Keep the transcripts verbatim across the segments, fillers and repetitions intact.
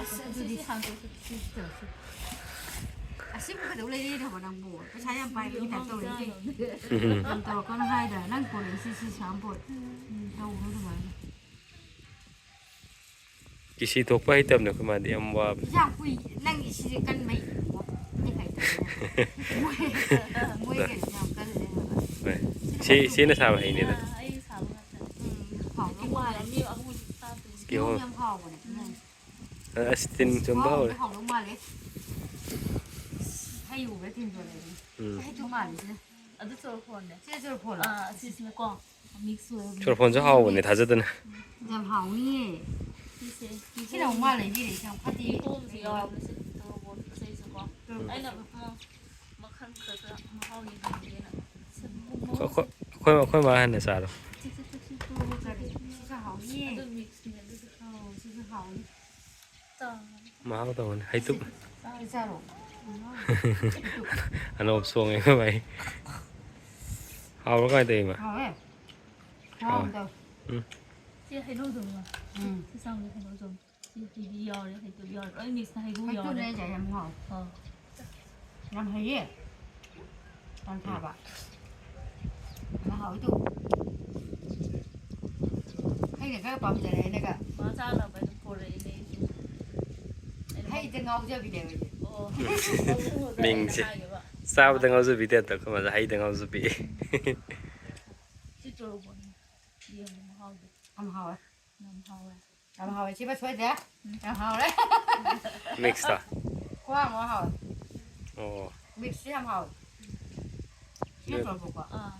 ꯑꯁ, ꯑꯗꯨꯗꯤ ꯁꯥꯟꯗꯣꯛ-, ꯁꯤ ꯇꯧꯔꯁꯤ꯫ ꯑꯁꯤꯕꯨ ꯀꯩꯗꯧ ꯂꯩꯔꯤꯅꯣꯕ ꯅꯪꯕꯨ? ꯄꯩꯁꯥ ꯌꯥꯝ ꯄꯥꯏꯕꯒꯤ ꯇꯥꯏꯞ ꯇꯧꯔꯤꯅꯦ꯫ ꯌꯥꯝ ꯇꯧꯔꯛꯀꯅꯨ ꯍꯥꯏꯗ꯭ꯔꯥ? ꯅꯪ ꯀꯣꯂꯦꯖꯁꯤ ꯁꯤ ꯁꯥꯝꯄꯣꯠ꯫ ꯎꯝ, ꯇꯧꯒꯅꯨ ꯑꯗꯨꯃꯥꯏꯅ꯫ ꯀꯤꯁꯤ ꯊꯣꯛꯄ ꯍꯩꯇꯕꯅꯦ ꯑꯩꯈꯣꯏ ꯃꯥꯗꯤ, ꯌꯥꯝ ꯋꯥꯕꯅꯦ꯫ ꯌꯥꯝ ꯀꯨꯏ-, ꯅꯪꯒꯤ ꯁꯤꯁꯦ ꯀꯟꯕꯩ ꯃꯤ ꯍꯩꯇꯕꯅꯦ꯫ ꯃꯣꯏ, ꯃꯣꯏ ꯀꯩꯅꯣ ꯌꯥꯝ ꯀꯜꯂꯦ ꯍꯥꯏꯕ꯫ ꯍꯣꯏ꯫ ꯁꯤ, ꯁꯤꯅ ꯁꯥꯕ ꯍꯩꯅꯦꯗ꯫ ꯑꯥ, ꯑꯩ ꯁꯥꯕ ꯉꯥꯛꯇꯅꯦ꯫ ꯎꯝ, ꯍꯥꯎꯗꯧ ꯃꯥꯜꯂꯦ꯫ ꯃꯤ ꯑꯍꯨꯝ ꯆꯥꯗꯣꯏꯅꯦ꯫ ꯀꯤꯍꯣꯝ꯫ ꯀꯤꯍꯣꯝ ꯌꯥꯝ ꯍꯥꯎꯕꯅꯦ꯫ ꯎꯝ꯫ ꯑꯁ, ꯇꯤꯟ ꯆꯨꯝꯕ ꯍꯧꯔꯦ꯫ ꯍꯥꯎꯗꯧ ꯃꯥꯜꯂꯦ꯫ ꯍꯩ ꯎꯕ꯭ꯔꯥ ꯇꯤꯟ ꯆꯨꯝꯃꯦ꯫ ꯎꯝ꯫ ꯍꯩ ꯇꯨ ꯃꯥꯜꯂꯦ ꯁꯤꯅ꯫ ꯑꯗꯨ ꯆꯣꯔꯐꯣꯟꯅꯦ꯫ ꯁꯤꯅ ꯆꯣꯔꯐꯣꯟꯂꯣ? ꯑꯥ, ꯑꯁꯤꯁꯤꯅꯀꯣ꯫ ꯃꯤꯛꯁ ꯑꯣꯏꯕꯅꯦ꯫ ꯆꯣꯔꯐꯣꯟꯁꯨ ꯍꯥꯎꯕꯅꯦ, ꯊꯥꯖꯗꯅ꯫ ꯌꯥꯝ ꯍꯥꯎꯅꯤꯌꯦ꯫ ꯁꯤꯁꯦ, ꯁꯤꯅ ꯑꯃꯨꯛ ꯃꯥ ꯂꯩꯕꯤꯔꯦ, ꯌꯥꯝ ꯐꯠꯇꯦ꯫ ꯀꯤꯍꯣꯝꯁꯨ ꯌꯥꯎꯕꯅꯦ, ꯁꯤ ꯇꯣꯔꯕꯣꯠ ꯑꯇꯩꯁꯨꯀꯣ꯫ ꯎꯝ꯫ ꯑꯩꯅ ꯃꯈꯜ ꯈꯔ ꯈꯔ ꯃꯍꯥꯎ ꯌꯦꯡꯍꯟꯒꯦꯅ꯫ ꯑꯩꯈꯣꯏ, ꯑꯩꯈꯣꯏ, ꯑꯩꯈꯣꯏ ꯃꯥ ꯍꯥꯟꯅ ꯆꯥꯔꯣ꯫ ꯁꯤ, ꯁꯤ, ꯁꯤ, ꯁꯤ ꯇꯣꯔꯕꯣꯠ ꯀꯔꯤ? ꯁꯤꯁꯨ ꯍꯥꯎꯅꯤꯌꯦ꯫ ꯑꯗꯨ ꯃꯤꯛꯁꯅꯦ, ꯑꯗꯨꯁꯨ꯫ ꯑꯧ, ꯁꯤꯁꯨ ꯍꯥꯎꯅꯤ꯫ ꯃꯍꯥꯎ ꯇꯧꯕꯅꯤ꯫ ꯍꯩꯇꯨꯞ꯫ ꯆꯥꯔꯣ꯫ ꯑꯅꯣꯞ ꯁꯣꯡꯉꯦ ꯑꯩꯈꯣꯏ ꯃꯥꯏ꯫ ꯍꯥꯎꯕ꯭ꯔꯣ, ꯀꯃꯥꯏ ꯇꯧꯔꯤꯅꯣ? ꯍꯥꯎꯋꯦ꯫ ꯍꯥꯎꯋꯦ꯫ ꯍꯥꯎꯕꯗꯣ꯫ ꯎꯝ꯫ ꯁꯤ ꯍꯩꯅꯧꯗꯣ꯫ ꯎꯝ꯫ ꯁꯤ ꯆꯥꯎꯅ ꯍꯩꯅꯧꯗꯣ꯫ ꯁꯤ ꯍꯩꯕꯤ ꯌꯥꯎꯔꯦ, ꯍꯩꯇꯨꯞ ꯌꯥꯎꯔꯦ꯫ ꯂꯣꯏ ꯃꯤꯛꯁꯅ ꯍꯩꯕꯨ ꯌꯥꯎꯔꯦ꯫ ꯍꯩꯇꯨꯞꯅꯦ ꯑꯩꯁꯦ ꯌꯥꯝ ꯍꯥꯎꯋꯦ꯫ ꯑꯥ꯫ ꯌꯥꯝ ꯍꯩꯌꯦ꯫ ꯌꯥꯝ ꯊꯥꯕ꯫ ꯌꯥꯝ ꯍꯥꯎꯋꯤ ꯇꯨ꯫ ꯑꯩꯅ ꯈꯔ ꯄꯥꯝꯖꯔꯦ, ꯑꯩꯅꯒ꯫ ꯃꯥ ꯆꯥꯅꯕ ꯑꯗꯨꯝ ꯄꯣꯔꯛꯏꯅꯦ ꯑꯩꯁꯨ꯫ ꯑꯩꯅ ꯍꯩꯗ ꯉꯥꯎꯖꯕꯤꯅꯦꯕ ꯑꯩꯗꯤ꯫ ꯑꯣ꯫ ꯃꯤꯡꯁꯦ꯫ ꯑꯩꯅ ꯍꯥꯏꯒꯤꯕ꯫ ꯆꯥꯕꯗ ꯉꯥꯎꯖꯕꯤ ꯇꯥꯏꯞꯇ ꯑꯩꯈꯣꯏ ꯃꯥꯁꯦ ꯍꯩꯗ ꯉꯥꯎꯖꯕꯤ꯫ ꯁꯤ ꯇꯣꯔꯕꯣꯠꯅꯤ꯫ ꯌꯦꯡꯉꯣ ꯃꯍꯥꯎꯗꯣ꯫ ꯌꯥꯝ ꯍꯥꯎꯋꯦ꯫ ꯌꯥꯝ ꯍꯥꯎꯋꯦ꯫ ꯌꯥꯝ ꯍꯥꯎꯋꯦ꯫ ꯁꯤꯃ ꯁꯣꯏꯗꯦ꯫ ꯎꯝ꯫ ꯌꯥꯝ ꯍꯥꯎꯔꯦ꯫ ꯃꯤꯛꯁꯇ? ꯈꯨꯍꯥꯎ ꯑꯃ ꯍꯥꯎꯋꯦ꯫ ꯑꯣ꯫ ꯃꯤꯛꯁꯁꯦ ꯌꯥꯝ ꯍꯥꯎꯋꯦ꯫ ꯁꯤꯅ ꯃꯤꯛ-, ꯇꯣꯔꯕꯣꯠꯀꯣ꯫ ꯑꯥ꯫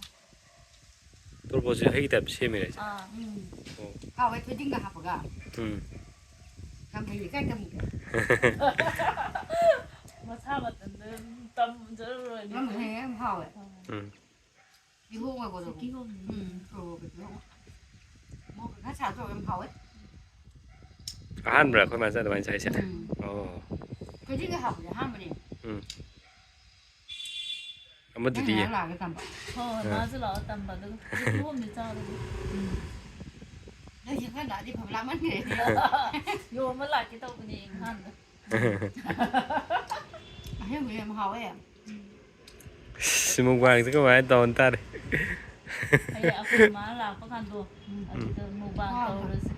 ꯇꯣꯔꯕꯣꯠꯁꯦ ꯍꯩꯒꯤ ꯇꯥꯏꯞꯇ ꯁꯦꯝꯃꯤꯔ ꯍꯥꯏꯁꯦ? ꯑꯥ꯫ ꯎꯝ꯫ ꯑꯣ꯫ ꯍꯥꯎꯋꯦ, ꯊꯣꯏꯗꯤꯡꯒ ꯍꯥꯞꯄꯒ꯫ ꯎꯝ꯫ ꯌꯥꯝ ꯐꯩꯌꯦ, ꯀꯥꯏ ꯇꯝꯃꯨꯒꯦ? ꯃꯁꯥ ꯃꯊꯟꯇ ꯇꯝꯖꯔꯨꯔꯅꯤ꯫ ꯌꯥꯝ ꯐꯩꯌꯦ, ꯌꯥꯝ ꯍꯥꯎꯋꯦ꯫ ꯑꯥ꯫ ꯎꯝ꯫ ꯀꯤꯍꯣꯝ ꯑꯣꯏꯕꯗꯣ꯫ ꯀꯤꯍꯣꯝꯅꯦ꯫ ꯎꯝ, ꯇꯣꯔꯕꯣꯠꯀ ꯀꯤꯍꯣꯝ꯫ ꯃꯣꯔꯣꯛꯀ ꯈꯔ ꯁꯥꯇꯧꯔꯒ ꯌꯥꯝ ꯍꯥꯎꯋꯦ꯫ ꯑꯍꯥꯟꯕꯔꯥ ꯑꯩꯈꯣꯏ ꯃꯥꯅ ꯑꯗꯨꯃꯥꯏꯅ ꯆꯥꯏꯁꯦ? ꯎꯝ꯫ ꯑꯣ꯫ ꯊꯣꯏꯗꯤꯡꯒ ꯍꯥꯞꯄꯁꯦ ꯑꯍꯥꯟꯕꯅꯦ꯫ ꯎꯝ꯫ ꯑꯃꯗꯨꯗꯤ ꯅꯪ ꯉꯔꯥꯡ ꯂꯥꯛꯑꯒ ꯇꯝꯕ꯫ ꯍꯣꯏ, ꯍꯣꯏ, ꯑꯥ꯫ ꯃꯥꯁꯨ ꯂꯥꯛꯑꯒ ꯇꯝꯕ, ꯑꯗꯨꯒ ꯍꯧꯖꯤꯛ ꯀꯤꯍꯣꯝꯗꯤ ꯆꯥꯔꯕꯣ? ꯎꯝ꯫ ꯑꯩꯁꯦ ꯈꯔ ꯅꯛꯑꯗꯤ ꯐꯕ ꯂꯥꯛꯃꯟꯈ꯭ꯔꯦ꯫ ꯌꯣꯟꯕ ꯂꯥꯛꯀꯦ ꯇꯧꯕꯅꯦ ꯏꯝꯐꯥꯜꯗ꯫ ꯑꯁꯦꯡꯕꯩ ꯌꯥꯝ ꯍꯥꯎꯋꯦ꯫ ꯃꯨꯛꯕꯥꯡꯁꯦ ꯀꯃꯥꯏꯅ ꯇꯧꯅ ꯇꯥꯔꯦ꯫ ꯍꯌꯦꯡ ꯑꯩꯈꯣꯏ ꯃꯥ ꯂꯥꯛꯄ ꯀꯥꯟꯗꯣ ꯑꯗꯨꯗ ꯃꯨꯛꯕꯥꯡ ꯇꯧꯔꯁꯦ꯫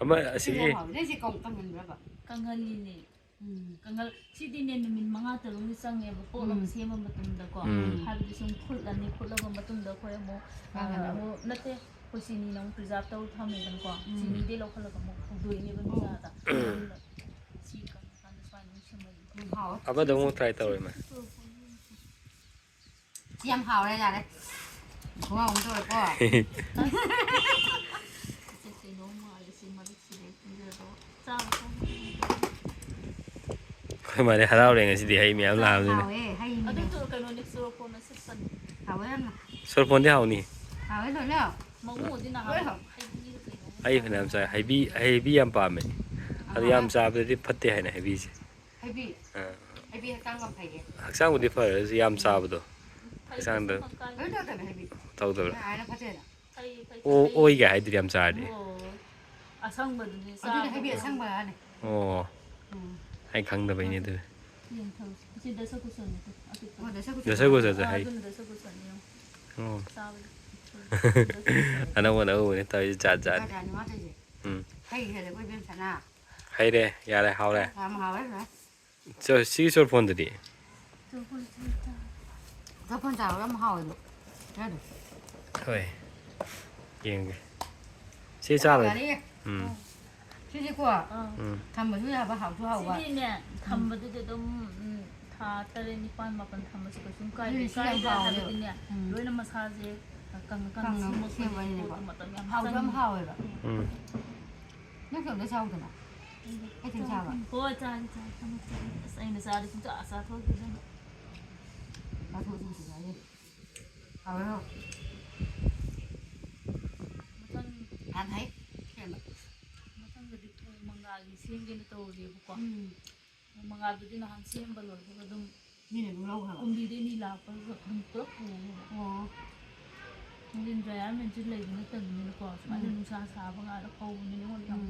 ꯑꯃ ꯁꯤꯁꯦ ꯑꯁꯤꯒꯤ ꯌꯥꯝ ꯍꯥꯎꯋꯦ꯫ ꯅꯣꯏꯁꯦ ꯀꯪ- ꯀꯪꯍꯟꯕ꯭ꯔꯕ? ꯀꯪꯍꯜꯂꯤꯅꯦ꯫ ꯎꯝ꯫ ꯀꯪꯍꯜ ꯁꯤꯗꯤꯅꯦ ꯅꯨꯃꯤꯠ ꯃꯉꯥ ꯇꯔꯨꯛꯅꯤ ꯆꯪꯉꯦꯕ ꯄꯣꯠ ꯑꯃ ꯎꯝ꯫ ꯁꯦꯝꯕ ꯃꯇꯝꯗꯀꯣ꯫ ꯎꯝ꯫ ꯍꯥꯏꯕꯗꯤ ꯁꯨꯝ ꯐꯨꯠꯂꯅꯤ, ꯐꯨꯠꯂꯕ ꯃꯇꯨꯡꯗ ꯑꯩꯈꯣꯏ ꯑꯃꯨꯛ ꯑ, ꯀꯪꯍꯜꯂꯕ? ꯑꯃꯨꯛ ꯅꯠꯇꯦ, ꯑꯩꯈꯣꯏ ꯆꯤꯅꯤꯅ ꯑꯃꯨꯛ ꯄ꯭ꯔꯤꯖꯥꯕ ꯇꯧꯔ ꯊꯝꯃꯦꯗꯅꯀꯣ꯫ ꯎꯝ꯫ ꯆꯤꯅꯤꯗꯩ ꯂꯧꯈꯠꯂꯒ ꯑꯃꯨꯛ ꯍꯧꯗꯣꯛꯏꯅꯦꯕ ꯎꯝ꯫ ꯅꯨꯡꯁꯥꯗ꯫ ꯑꯗꯨꯅ ꯁꯤ ꯀꯪꯉꯀꯥꯟꯗ ꯁꯨꯃꯥꯏꯅ ꯑꯃꯨꯛ ꯁꯦꯝꯃꯅꯤ꯫ ꯎꯝ, ꯍꯥꯎꯋꯦ꯫ ꯑꯃꯗ ꯑꯃꯨꯛ ꯇ꯭ꯔꯥꯏ ꯇꯧꯔꯦ ꯃꯥ꯫ ꯁꯤ ꯌꯥꯝ ꯍꯥꯎꯔꯦ, ꯌꯥꯔꯦ꯫ ꯈꯨꯍꯥꯎ ꯑꯃ ꯇꯧꯔꯦꯀꯣ꯫ ꯁꯤ ꯀꯩꯅꯣꯝ ꯃꯥꯜꯂꯦ ꯁꯤ ꯃꯔꯛꯁꯤꯗꯤ꯫ ꯆꯥꯕ ꯆꯥꯕ꯫ ꯑꯩꯈꯣꯏ ꯃꯥꯗꯤ ꯍꯔꯥꯎꯔꯦ ꯉꯁꯤꯗꯤ ꯍꯩ ꯃꯌꯥꯝ ꯂꯥꯛꯑꯕꯅꯤꯅ꯫ ꯍꯥꯎꯋꯦ, ꯍꯩ ꯑꯗꯨ ꯃꯌꯥꯝ꯫ ꯇꯨ ꯀꯩꯅꯣꯅꯦ ꯆꯨꯔꯐꯣꯟꯅ ꯁꯤꯠꯄꯅꯤ꯫ ꯍꯥꯎꯋꯦ ꯌꯥꯝꯅ꯫ ꯁꯣꯔꯐꯣꯟꯗꯤ ꯍꯥꯎꯅꯤ꯫ ꯍꯥꯎꯋꯦ ꯂꯣꯏꯅ꯫ ꯃꯉꯨꯗꯤ ꯅꯍꯥꯟ ꯂꯣꯏ ꯍꯥꯎ꯫ ꯍꯩꯕꯤꯔ ꯀꯩꯅꯣ ꯑꯩ ꯐꯅꯌꯥꯝ ꯆꯥꯏ꯫ ꯍꯩꯕꯤ, ꯍꯩꯕꯤ ꯌꯥꯝ ꯄꯥꯝꯃꯦ꯫ ꯑꯗꯨ ꯌꯥꯝ ꯆꯥꯕꯗꯗꯤ ꯐꯠꯇꯦ ꯍꯥꯏꯅ ꯍꯩꯕꯤꯁꯦ꯫ ꯍꯩꯕꯤ꯫ ꯑꯥ꯫ ꯍꯩꯕꯤ ꯍꯛꯆꯥꯡ ꯌꯥꯝ ꯐꯩꯌꯦ꯫ ꯍꯛꯆꯥꯡꯕꯨꯗꯤ ꯐꯔꯁꯨ ꯌꯥꯝ ꯆꯥꯕꯗꯣ꯫ ꯍꯛꯆꯥꯡꯗ ꯀꯩꯅꯣ ꯇꯧꯗꯕꯅꯦ ꯍꯩꯕꯤ꯫ ꯇꯧꯗꯕ꯭ꯔꯥ? ꯅꯪ ꯍꯥꯏꯅ ꯐꯠꯇꯦꯅ꯫ ꯐꯩ, ꯐꯩ, ꯑꯣ, ꯐꯩ꯫ ꯑꯣꯏꯒ ꯍꯥꯏꯗꯨꯗꯤ ꯌꯥꯝ ꯆꯥꯔꯗꯤ꯫ ꯑꯣ꯫ ꯑꯁꯪꯕꯗꯨꯅꯦ ꯑꯗꯨꯅ ꯍꯩꯕꯤ ꯆꯥꯕꯗꯣ꯫ ꯑꯁꯪꯕ ꯍꯥꯏꯅꯤ꯫ ꯑꯣ꯫ ꯎꯝ꯫ ꯑꯩ ꯈꯪꯗꯕꯩꯅꯦ ꯑꯗꯨꯗꯤ꯫ ꯌꯦꯡꯊꯧꯁꯦ꯫ ꯁꯤ ꯗꯁꯀꯨꯁꯅꯤ ꯇꯨ, ꯑꯄꯤꯛꯄꯗꯣ꯫ ꯑꯣ, ꯗꯁꯀꯨꯁ꯫ ꯗꯁꯀꯨꯁ ꯑꯥ, ꯍꯩ꯫ ꯑꯗꯨꯅ ꯗꯁꯀꯨꯁꯅꯤ ꯌꯦꯡꯉꯣ꯫ ꯑꯣ꯫ ꯆꯥꯕꯗ꯫ ꯑꯅꯧꯕ ꯑꯅꯧꯕꯅꯦ ꯇꯧꯔꯤꯁꯦ ꯖꯥꯠ ꯖꯥꯠꯅꯤ꯫ ꯖꯥꯠ ꯖꯥꯠꯅꯤ ꯃꯥ ꯇꯧꯔꯤꯁꯦ꯫ ꯎꯝ꯫ ꯍꯩ ꯍꯦꯜꯂꯦꯀꯣ ꯏꯕꯦꯝ ꯁꯅꯥ꯫ ꯍꯩꯔꯦ, ꯌꯥꯔꯦ, ꯍꯥꯎꯔꯦ꯫ ꯌꯥꯝ ꯍꯥꯎꯔꯦ ꯁꯅꯥ꯫ ꯆꯣ, ꯁꯤꯒꯤ ꯆꯣꯔꯐꯣꯟꯗꯨꯗꯤ? ꯆꯣꯔꯐꯣꯟ ꯆꯥꯕ ꯌꯥꯝ ꯍꯥꯎꯋꯦ ꯑꯗꯣ꯫ ꯌꯥꯗ꯭ꯔꯣ? ꯍꯣꯏ꯫ ꯌꯦꯡꯒꯦ꯫ ꯁꯤ ꯆꯥꯔꯣꯏ꯫ ꯌꯥꯔꯦ꯫ ꯎꯝ꯫ ꯁꯤꯗꯤꯀꯣ, ꯑꯥ꯫ ꯎꯝ꯫ ꯊꯝꯕꯁꯨ ꯌꯥꯕ, ꯍꯥꯎꯁꯨ ꯍꯥꯎꯕ꯫ ꯁꯤꯗꯤꯅꯦ, ꯎꯝ꯫ ꯊꯝꯕꯗꯨꯗꯤ ꯑꯗꯨꯝ, ꯎꯝ, ꯊꯥ ꯇꯔꯦꯠ ꯅꯤꯄꯥꯜ ꯃꯥꯄꯜ ꯊꯝꯕꯁꯨ ꯀꯩꯁꯨꯝ ꯀꯥꯏꯗꯦ꯫ ꯑꯗꯨꯅ ꯁꯤ ꯌꯥꯝ ꯀꯥꯏꯗꯦ ꯍꯥꯎꯋꯦꯕ꯫ ꯍꯥꯏꯕꯗꯤꯅꯦ, ꯎꯝ꯫ ꯂꯣꯏꯅ ꯃꯁꯥꯁꯦ ꯀꯪꯉ ꯀꯪꯉ ꯀꯪꯉ ꯁꯦꯝꯃꯛꯄꯅꯤꯅ ꯁꯦꯝꯕꯅꯤꯅꯀꯣ꯫ ꯄꯣꯠꯇꯣ ꯃꯇꯝ ꯌꯥꯝ ꯍꯥꯎꯁꯨ ꯌꯥꯝ ꯆꯪꯉꯤ꯫ ꯍꯥꯎꯋꯦꯕ꯫ ꯎꯝ꯫ ꯅꯪꯁꯨ ꯑꯝꯇ ꯆꯥꯎꯗꯅ꯫ ꯑꯩ ꯊꯦꯡ ꯆꯥꯕ꯫ ꯍꯣꯏ, ꯆꯥꯒꯦ, ꯆꯥꯒꯦ, ꯊꯝꯃꯣ, ꯊꯝꯃꯣ꯫ ꯑꯁ, ꯑꯩꯅ ꯆꯥꯔꯗꯤ ꯄꯨꯡꯆꯥ ꯆꯥꯊꯣꯛꯈꯤꯗꯅ꯫ ꯆꯥꯊꯣꯛꯑꯁꯤ ꯀꯩꯁꯨ ꯀꯥꯏꯗꯦ꯫ ꯍꯥꯎꯋꯦ, ꯍꯥꯎꯋꯦ꯫ ꯃꯊꯪ ꯌꯥꯝ ꯍꯩ ꯁꯦꯝꯕ꯫ ꯃꯊꯪꯗꯗꯤ ꯄꯨꯡ ꯃꯉꯥꯒꯤ ꯁꯦꯝꯒꯦꯅ ꯇꯧꯔꯤꯕꯀꯣ꯫ ꯎꯝ꯫ ꯄꯨꯡ ꯃꯉꯥꯗꯨꯗꯤ ꯅꯍꯥꯟ ꯁꯦꯝꯕ ꯂꯣꯏꯕꯒ ꯑꯗꯨꯝ ꯃꯤꯅ ꯑꯗꯨꯝ ꯂꯧꯈ꯭ꯔꯕ? ꯀꯨꯝꯕꯤꯗꯩ ꯃꯤ ꯂꯥꯛꯄꯗꯨꯗ ꯑꯗꯨꯝ ꯄꯨꯂꯞ ꯄꯨꯈ꯭ꯔꯦꯕ꯫ ꯑꯣ꯫ ꯏꯟꯗ꯭ꯔꯥ ꯌꯥꯔꯃꯦꯟꯁꯤ ꯂꯩꯕ ꯅꯠꯇꯕꯅꯤꯅꯀꯣ, ꯁꯨꯃꯥꯏꯅ ꯅꯨꯡꯁꯥ ꯁꯥꯕ ꯉꯥꯛꯇ ꯐꯧꯕꯅꯤꯅ ꯑꯩꯉꯣꯟꯗ ꯌꯥꯝ